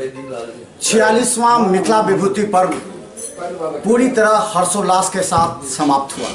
46वां मिथिला विभूति पर्व पूरी तरह हर्षोल्लास के साथ समाप्त हुआ।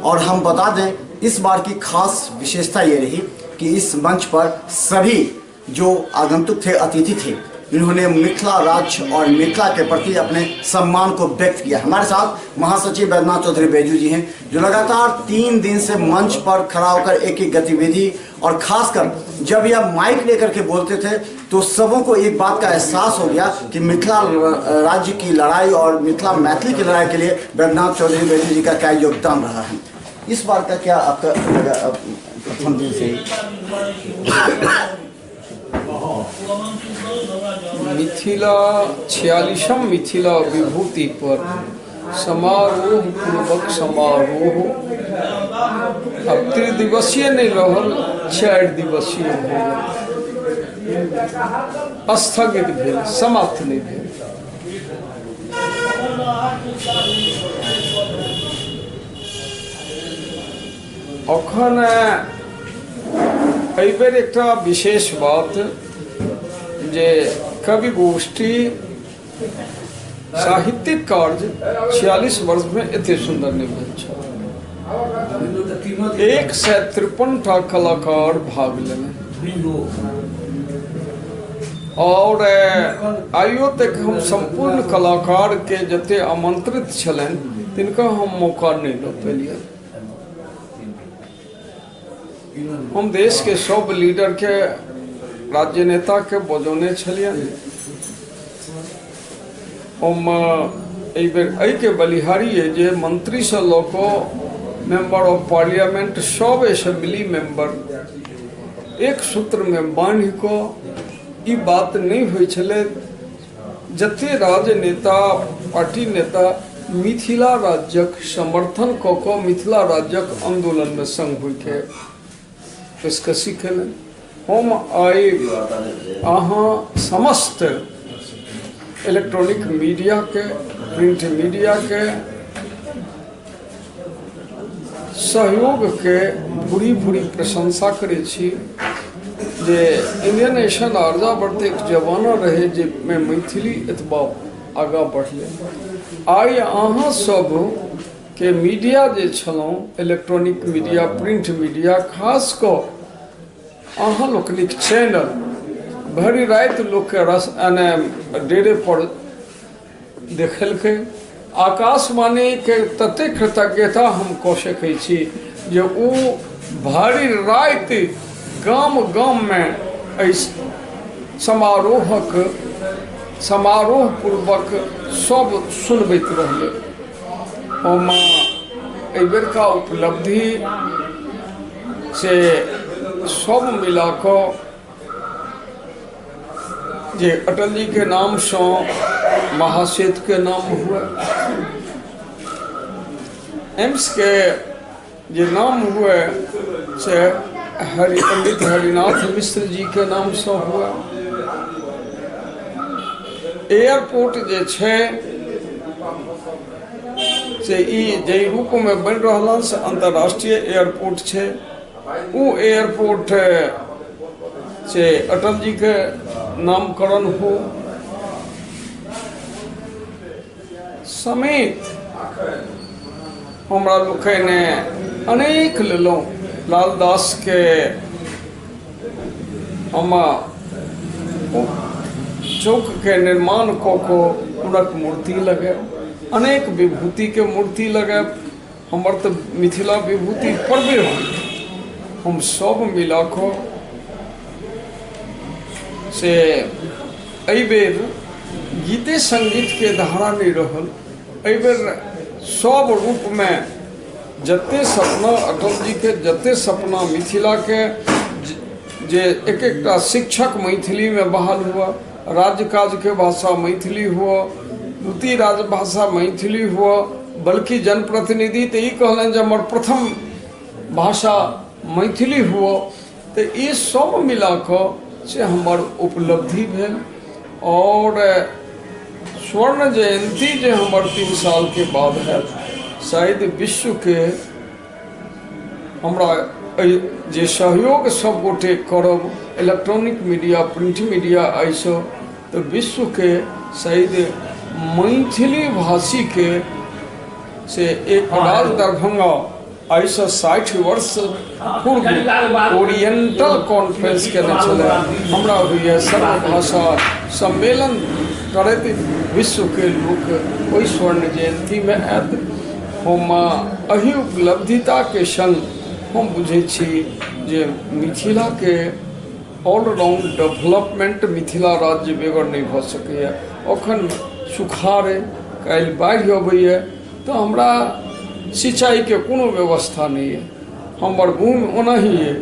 और हम बता दें, इस बार की खास विशेषता ये रही कि इस मंच पर सभी जो आगंतुक थे, अतिथि थे, इन्होंने मिथिला राज्य और मिथिला के प्रति अपने सम्मान को व्यक्त किया। हमारे साथ महासचिव बैद्यनाथ चौधरी बैजू जी हैं, जो लगातार 3 दिन से मंच पर खड़ा होकर एक एक गतिविधि और खासकर जब यह माइक लेकर के बोलते थे तो सबों को एक बात का एहसास हो गया कि मिथिला राज्य की लड़ाई और मिथिला मैथिली की लड़ाई के लिए बैद्यनाथ चौधरी बैजू जी का क्या योगदान रहा है। इस बार का क्या आपका लगा प्रथम दिन से ही? मिथिला 46म मिथिला विभूति पर समारोह पूर्वक समारोह अब त्रिदिवसीय नहीं रहल, 4 दिवसीय भेल, स्थगित भेल, समाप्त नहीं भेल। अखन एहिबेर एकटा विशेष बात जे कवि गोष्ठी साहित्यिक कार्य 46 वर्ष में एते सुंदर नहीं भेल छल। 153 टा कलाकार भाग लेने और आइयो तक हम संपूर्ण कलाकार के जते आमंत्रित छलनि तिनका हम मौका नहीं दऽ पेलियै। हम देश के सब लीडर के, राज्य नेता के बजौने छलियनि। हम एहिबेर एहिके बलिहारी अइ जे मंत्रीसँ लऽ कऽ मेंबर ऑफ पार्लियामेंट सब असेंबली मेंबर एक सूत्रमे बान्हि कऽ ई बात नहि होइ छलै। जते राजनेता पार्टी नेता मिथिला राज्यक समर्थन कऽ कऽ मिथिला राज्यक आंदोलनमे संग होइके पेशकशी केलनि। हम आइ अहाँ समस्त इलेक्ट्रॉनिक मीडिया के, प्रिंट मीडिया के सहयोग के भूरी भूरी प्रशंसा करै छी जे इंडियन एशियन आर्यावर्त एक जमाना रहे जे में मैथिली एतबा आगाँ बढ़लै। आइ अहाँ सब के मीडिया जे छलहुँ, इलेक्ट्रॉनिक मीडिया, प्रिंट मीडिया, खास कऽ अहाँ लोकनिक चैनल भरि राति लोकके रस डेरे पर देखेलकै। आकाशवाणी के ततेक कृतज्ञता हम कऽ सकै छी जे ओ भरि राति गाम गाममे एहि समारोह पूर्वक सब सुनबैत रहलै। हम एहिबेरका उपलब्धि से सब मिला कऽ जे अटल जी के नामसँ महासेतु के नाम हुए, एम्स के जे नाम हुए से पंडित हरिनाथ मिश्र जी के नामसँ हुए, एयरपोर्ट जे छै से ई जाहि रूपमे बनि रहल हन से अंतर्राष्ट्रीय एयरपोर्ट छै। ओ एयरपोर्ट से अटल जी के नामकरण हो समेत हमरा लोकनि अनेक लेलहुँ। लालदास के हम चौक के निर्माण कऽ कऽ हुनक मूर्ति लगायब, अनेक विभूति के मूर्ति लगायब। हमर तऽ मिथिला विभूति पर्वे होइए। हम सब मिला कऽ से एहिबेर गीते संगीत के धारा नहीं रहल, एहिबेर सब रूपमे जते सपना अटल जी के, जते सपना मिथिला के, जे एक एकटा शिक्षक मैथिली में बहाल हुआ, राज्य काज के भाषा मैथिली हुआ, द्वितीय राजभाषा मैथिली हुआ, बल्कि जनप्रतिनिधि तो ई कहलनि जे हमर प्रथम भाषा मैथिली हुआ, तो ई सब मिला कऽ से हमर उपलब्धि भेल। और स्वर्ण जयंती जे हमर 3 साल के बाद है, शायद विश्व के हमरा जे सहयोग सब गोटे करब, इलेक्ट्रॉनिक मीडिया, प्रिंट मीडिया, एहिसँ तऽ विश्वके शायद मैथिली भाषीके से एक राज दरभंगा एहिसँ 60 वर्ष पूर्व ओरिएंटल कॉन्फ्रेंस केने छलै। हमरा होइए सर्वभाषा सम्मेलन करैत विश्वके लोक ओहि स्वर्ण जयन्तीमे आयत। हम एहि उपलब्धिताके संग हम बुझै छी जे मिथिलाके ऑलराउंड डेवलपमेंट मिथिला राज्य बेगर नहि भऽ सकैए। अखन सुखाड़ अइ, काल्हि बाढ़ि अबैए तऽ हमरा सिंचाईके कोनो व्यवस्था नहि अइ। हमर भूमि ओनाही अइ,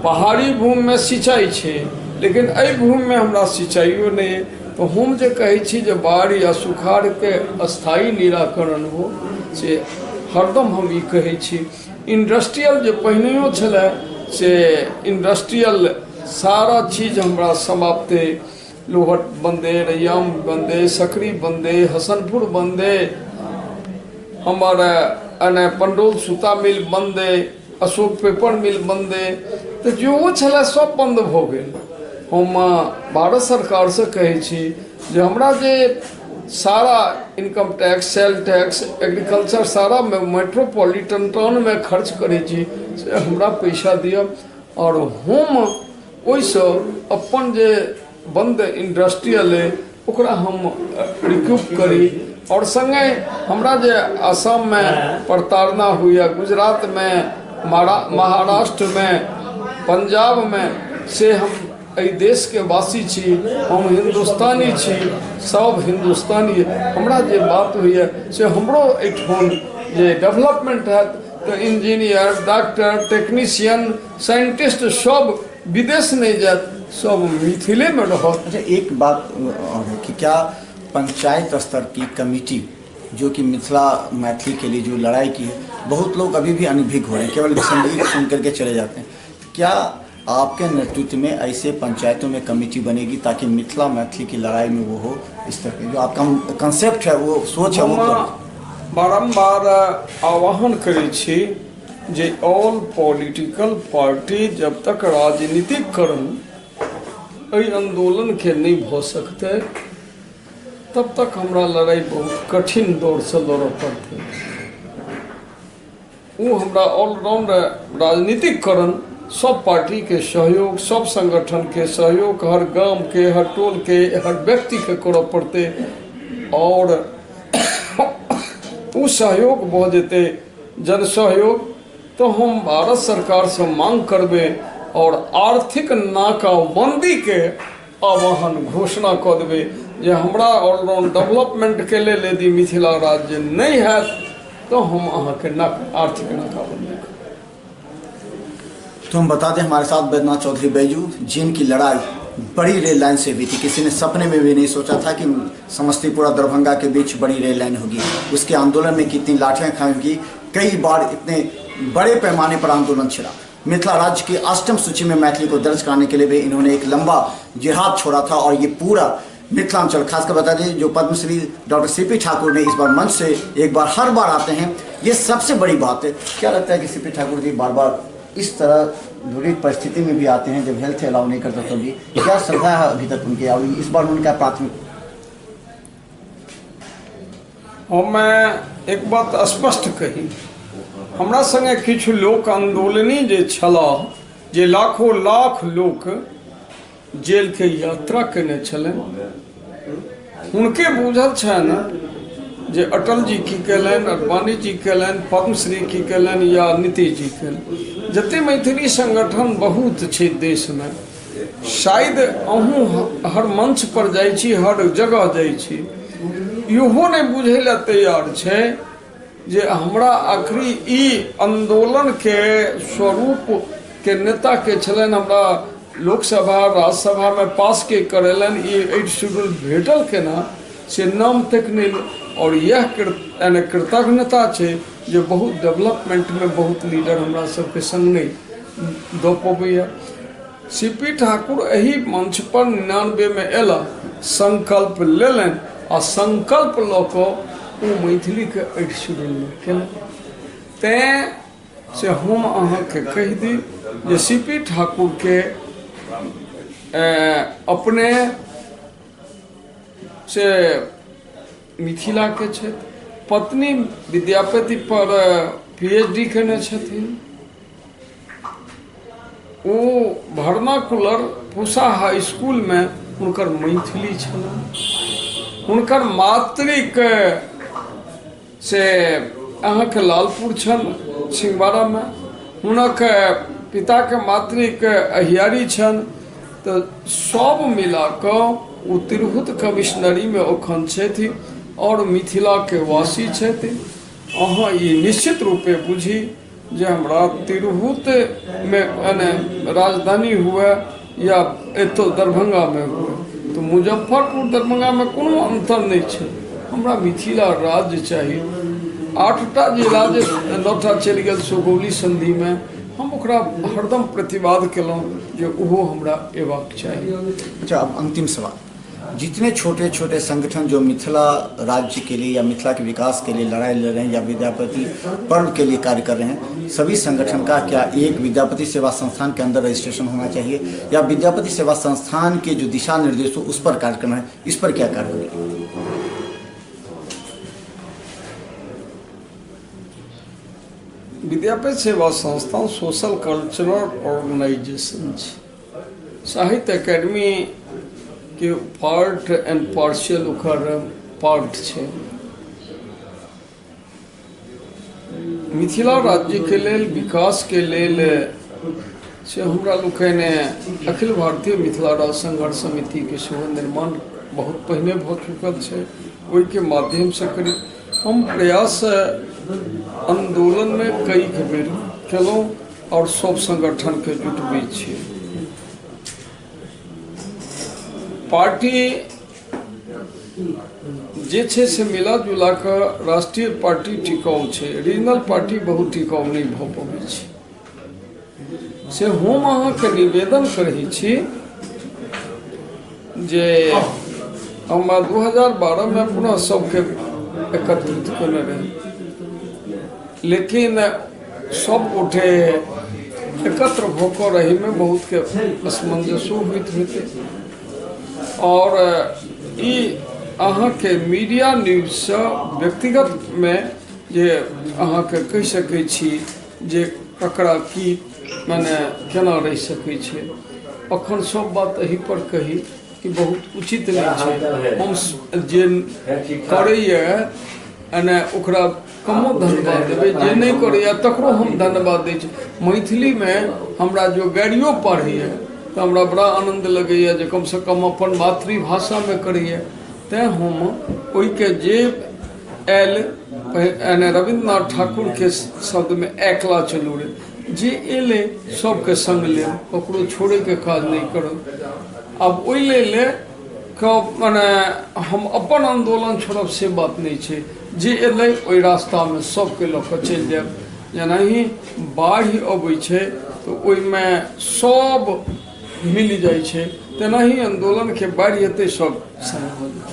पहाड़ी भूमिमे सिंचाई छै, लेकिन एहि भूमिमे हमरा सिंचाइयो नहि अइ। तऽ हम जे कहै छी जे बाढ़ि आ सुखाड़के स्थायी निराकरण हो, से हरदम हम ई कहै छी। इंडस्ट्रियल जे पहिनहियो छलै से इंडस्ट्रियल सारा चीज हमरा समाप्त। लोहट बंदे, रैयाम बंदे, सकरी बंदे, हसनपुर बंदे, हमर एने पंडौल सूता मिल बंदे, अशोक पेपर मिल बंदे, तऽ जेहो छलै सब बन्द भऽ गेल। हम भारत सरकारसँ कहै छी जे हमरा जे सारा income tax, sale tax, agriculture सारा मेट्रोपॉलिटन टाउनमे खर्च करै छी से हमरा पैसा दिअ, आओर हम ओहिसँ अपन जे बन्द इंडस्ट्रियल अइ ओकरा हम रिक्यूप करी। आओर सङ्गे हमरा जे असममे प्रताड़ना होइए, गुजरातमे, महाराष्ट्रमे, पंजाबमे, से हम एहि देशके वासी छी, हम हिन्दुस्तानी छी, सब हिन्दुस्तानी। हमरा जे बात होइए से हमरो एहिठाम जे डेवलपमेंट हैत तऽ इंजीनियर, डॉक्टर, टेक्नीशियन, साइंटिस्ट सब विदेश नहीं जात, सब मिथिले में रहत। अच्छा, एक बात और है कि क्या पंचायत स्तर की कमेटी जो कि मिथिला मैथिली के लिए जो लड़ाई की है, बहुत लोग अभी भी अनभिज्ञ हो रहे हैं, केवल संगीत सुन करके चले जाते हैं। क्या आपके नेतृत्व में ऐसे पंचायतों में कमेटी बनेगी ताकि मिथिला मैथिली की लड़ाई में वो हो, इस तरह के जो आपका कंसेप्ट है, वो सोच है, वो बारम्बार आह्वान करै छी जे ऑल पॉलिटिकल पार्टी जब तक राजनीतिकरण एहि आंदोलन के नहीं भऽ सकतै तब तक हमरा लड़ाई बहुत कठिन दौरसँ लड़ऽ पड़तै। ओ हमरा ऑलराउंड राजनीतिकरण, सब पार्टी के सहयोग, सब संगठन के सहयोग, हर गाम के, हर टोल के, हर व्यक्ति के करऽ पड़तै, और ओ सहयोग भऽ जेतै, जन सहयोग, तो हम भारत सरकार से मांग करबै और आर्थिक नाकाबंदी के आह्वान घोषणा कऽ देबै जे हमरा ऑलराउंड डेवलपमेंट के लेल यदि मिथिला राज्य नहीं हैत तो हम अहाँके आर्थिक नाकाबंदी। तो हम बता दें, हमारे साथ बैद्यनाथ चौधरी बैजू, जिनकी लड़ाई बड़ी रेल लाइन से भी थी, किसी ने सपने में भी नहीं सोचा था कि समस्तीपुर दरभंगा के बीच बड़ी रेल लाइन होगी। उसके आंदोलन में कितनी लाठियाँ खाई होंगी, कई बार इतने बड़े पैमाने पर आंदोलन छिड़ा। मिथिला राज्य की अष्टम सूची में मैथिली को दर्ज कराने के लिए भी इन्होंने एक लंबा जिहाद छोड़ा था। और ये पूरा मिथिलांचल, खासकर बता दें जो पद्मश्री डॉक्टर सीपी ठाकुर ने इस बार मंच से एक बार हर बार आते हैं, ये सबसे बड़ी बात है। क्या लगता है कि सीपी ठाकुर जी बार बार इस तरह बुरी परिस्थिति में भी आते हैं जब हेल्थ अलाउ नहीं करता, तो भी क्या श्रद्धा है अभी तक उनके, और इस बार उनका प्राथमिक? हम एक बात स्पष्ट कही, हमरा संगे किछु लोक आंदोलनी जे छलाह, जे लाखों लाख लोक जेल के यात्रा केने छलनि, हुनके बुझल छनि जे अटल जी की केलनि, अडवाणी जी केलनि, पद्मश्री की केलनि या नीतीश जी केलनि। जते मैथिली संगठन बहुत छै देशमे, शायद अहूँ हर मंच पर जाइ छी, हर जगह जाइ छी, इहो नहि बुझै लए तैयार छै जे हमरा आखिरी ई आंदोलन के स्वरूप के नेता के छलनि, हमरा लोकसभा राज्यसभा में पास के करेलनि, ई 8 शेड्यूल भेटल केना से नाम तक नहीं। और यह कृतज्ञता छै जे बहुत डेवलपमेंट में बहुत लीडर हमरा सबके संग नहीं दऽ पबैया। सीपी ठाकुर एहि मंच पर 99 में अयला, संकल्प लेलनि आ संकल्प लऽ कऽ ओ मैथिली के 8 शेड्यूल में केलनि। तैं से हम अहाँके कहि दी जे सीपी ठाकुर के अपने से मिथिला के छथि, पत्नी विद्यापति पर PhD केने छथिन। ओ वर्नाकुलर पूसा हाई स्कूल में हुनकर मैथिली छलनि। हुनकर मातृक से अहाँके लालपुर छल छिंगवाड़ामे, हुनक पिताके मातृक अहियारी छनि। तऽ सब मिला कऽ ओ तिरहुत कमिश्नरीमे एखन छथि आओर मिथिलाके वासी छथि। अहाँ ई निश्चित रूपे बुझी जे हमरा तिरहुतमे यानी राजधानी हुए या एतऽ दरभंगामे हुए, तऽ मुजफ्फरपुर दरभंगामे कोनो अन्तर नहि छै। हमरा मिथिला राज्य चाही। 8टा जिला जे 9टा चलि गेल सुगौली संधिमे, हम ओकरा हरदम प्रतिवाद केलहुँ जे ओहो हमरा अयबाक चाही। अच्छा, अब अंतिम सवाल, जितने छोटे छोटे संगठन जो मिथिला राज्य के लिए या मिथिला के विकास के लिए लड़ाई लड़ रहे हैं या विद्यापति पर्व के लिए कार्य कर रहे हैं, सभी संगठन का क्या एक विद्यापति सेवा संस्थान के अंदर रजिस्ट्रेशन होना चाहिए या विद्यापति सेवा संस्थान के जो दिशा निर्देश हो उस पर कार्य करना है, इस पर क्या कार्य होगी? विद्यापति सेवा संस्थान सोशल कल्चरल ऑर्गेनाइजेशन छै। साहित्य अकेडमी के पार्ट एंड पार्शियल ओकर पार्ट छै। मिथिला राज्य के लेल विकास के लेल से हमरा लोकनि अखिल भारतीय मिथिला राज्य संघर्ष समिति के सेहो निर्माण बहुत पहिने भऽ चुकल छै। ओहिके माध्यमसँ करी हम प्रयास आंदोलन में कई बेर केलहुँ और सब संगठन के जुटबै छी। पार्टी जे छै से मिला जुला कऽ राष्ट्रीय पार्टी टिकाउ छै, रीजनल पार्टी बहुत टिकाउ नहि भऽ पबै छै। से हम अहाँके निवेदन करै छी जे हमरा 2012 में पुनः सबके एकत्रित केने रही, लेकिन सब गोटे एकत्र भऽ कऽ रहैमे बहुतके असमंजसो होइत होइते। और ई अहाँके मीडिया न्यूजसँ व्यक्तिगतमे जे अहाँके कहि सकै छी जे ककरा की मने केना रहि सकै छै, अखन सब बात एहि पर कही कि बहुत उचित नहि छै। हम जे करैए एने ओकरा कमो धन्यवाद देबै, जे नहि करैए तकरो हम धन्यवाद दै छी। मैथिलीमे हमरा जो गाड़ियो पढ़ैए तऽ हमरा बड़ा आनन्द लगैए जे कमसँ कम अपन मातृभाषामे करैए। तैँ हम ओहिके जे आयल एने रविन्द्रनाथ ठाकुरके शब्दमे एकला चलू रे, जे एलै सबके सङ्ग लेब, ककरो छोड़ैके काज नहि करब। आब ओहि लेल मने हम अपन आन्दोलन छोड़ब से बात नहि छै, जे एलै ओहि रास्तामे सबके लऽ कऽ चलि जायब। जेनाहि बाढ़ि अबै छै तऽ ओहिमे सब मिल जाइ छै, तेनाही आन्दोलनके बाढ़ि एतै सब संग भऽ जेतै।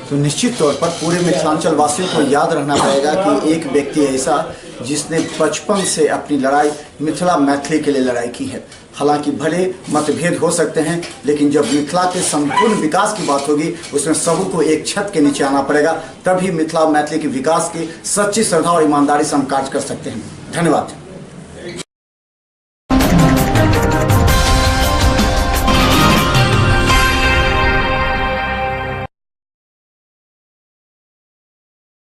तो निश्चित तौर पर पूरे मिथिलांचल वासियों को याद रहना पड़ेगा कि एक व्यक्ति ऐसा जिसने बचपन से अपनी लड़ाई मिथिला मैथिली के लिए लड़ाई की है। हालांकि भले मतभेद हो सकते हैं, लेकिन जब मिथिला के संपूर्ण विकास की बात होगी उसमें सबको एक छत के नीचे आना पड़ेगा, तभी मिथिला मैथिली के विकास की सच्ची श्रद्धा और ईमानदारी से हम कार्य कर सकते हैं। धन्यवाद।